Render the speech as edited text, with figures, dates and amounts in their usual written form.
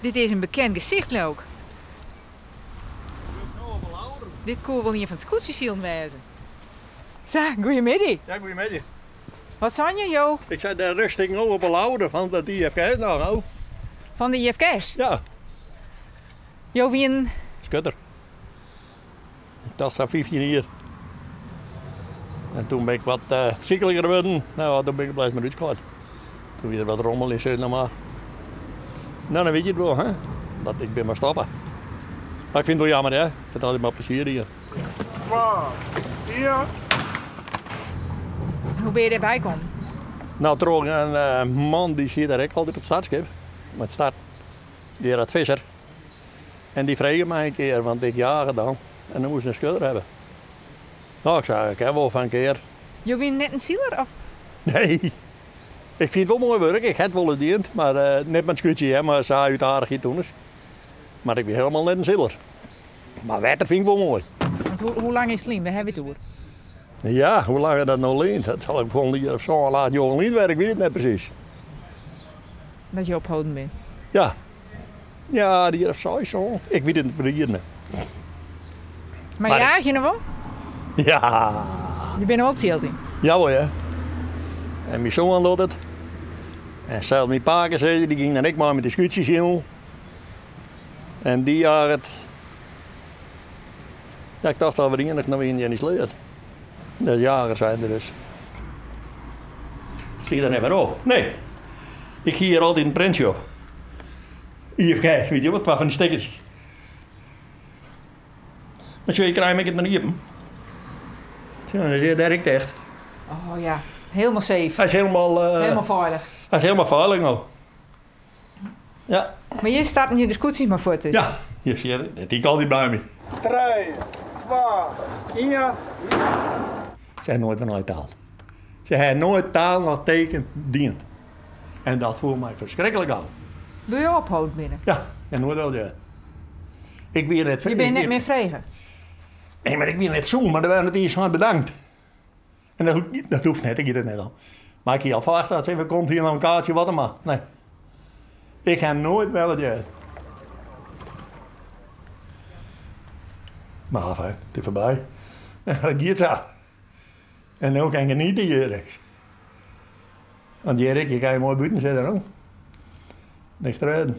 Dit is in bekend gesicht, leau 'k. Dit koe wol ien fan it skûtsjesilen wêze. Sa, goeiemiddei. Ja, goeiemiddei. Wat seine jo? Ik sei, dêr rust ik no op 'e louter fan dat IFKS noch, no. Fan de IFKS? Ja. Jo wienen? Skutter. Ik tocht sa'n 15 jier. En toen bin ik wat sykliker wurden. Nou, toen bin ik blij mar útskaat. Toen wie der wat rommel yn sis noch mar. Nou, dan wit je it wol, hè. Dat ik bin mar stoppe. Mar ik fyn it wol jammer, hè. Ik ha it altyd mei plezier dien. Twa, ien. Hoe bin je dêrby kommen? Nou, troch in man dy siet dêr ek altyd op it startskip. Mei it start, Gerard Visser. En dy frege my in kear, want ik jage dan en dan moast in skudder hawwe. No, ik sei, ik kin wol foar in kear. Jo wienen net in siler, of? Nee, ik fyn it wol moai wurk. Ik ha it wolris dien, mar net mei it skûtsje, hè, mar sa út aardichheid toen ris. Mar ik wie hielendal net in siler. Mar wetter fyn ik wol moai. Want hoe lang is it lyn? Wêr hawwe we it oer? Ja, hoe lang is dat no lyn? Dat sal ek wol in jier of sân, acht, njoggen lyn wêze, ik wit it net presys. Dat je opholden binne? Ja. Ja, in jier of seis, sân. Ik wit it net mear. Mar jaach je noch wol? Ja. Je binne wol it yn? Jawol, ja. En myn soan docht it. En sels myn pakesizzer, dy gyng dan ek mei met de skûtsjes silen. En dy jaget. Ja, ik tocht al wer ienich noch ien yn dy sleat. De jagers zijn der dus. Stie der net mear op. Nee. Ik hie hjir altyd in printsje op. IFKS, weet je wat, twa fan dy stikkertjes. Maar sjoch, je krije him ek net mear iepen. Tja, dan is dêr ek ticht. Oh ja, helemaal safe. Hy is helemaal... Helemaal feilich. Hy is helemaal feilich no. Ja. Mar hjir starten je de skûtsjes mei fuort dus? Ja, hjir sit it. Dy altyd by my. Trije, twa, ien. Se ha noait wer nei taal. Se ha noait taal noch teken dien. En dat foel my ferskriklik ôf. Doe't jo opholden binne? Ja, en noait al ja. Ik wie net. Je binne net mear frege? Nee, mar ik wie net sûn, mar der waard net iens fan bedankt. En dat, dat hoecht net, ik giet it net om. Mar ik hie al ferwachte dat se even komt hier noch in kaartsje wat dan mar. Nee. Ik ha noait wer wat heard. Mar enfin, it is foarby. Dat giet sa. En no kin ik genietsje hjir. Want hjir ek, je kinne moai bûten sitte, no. Niks trêden.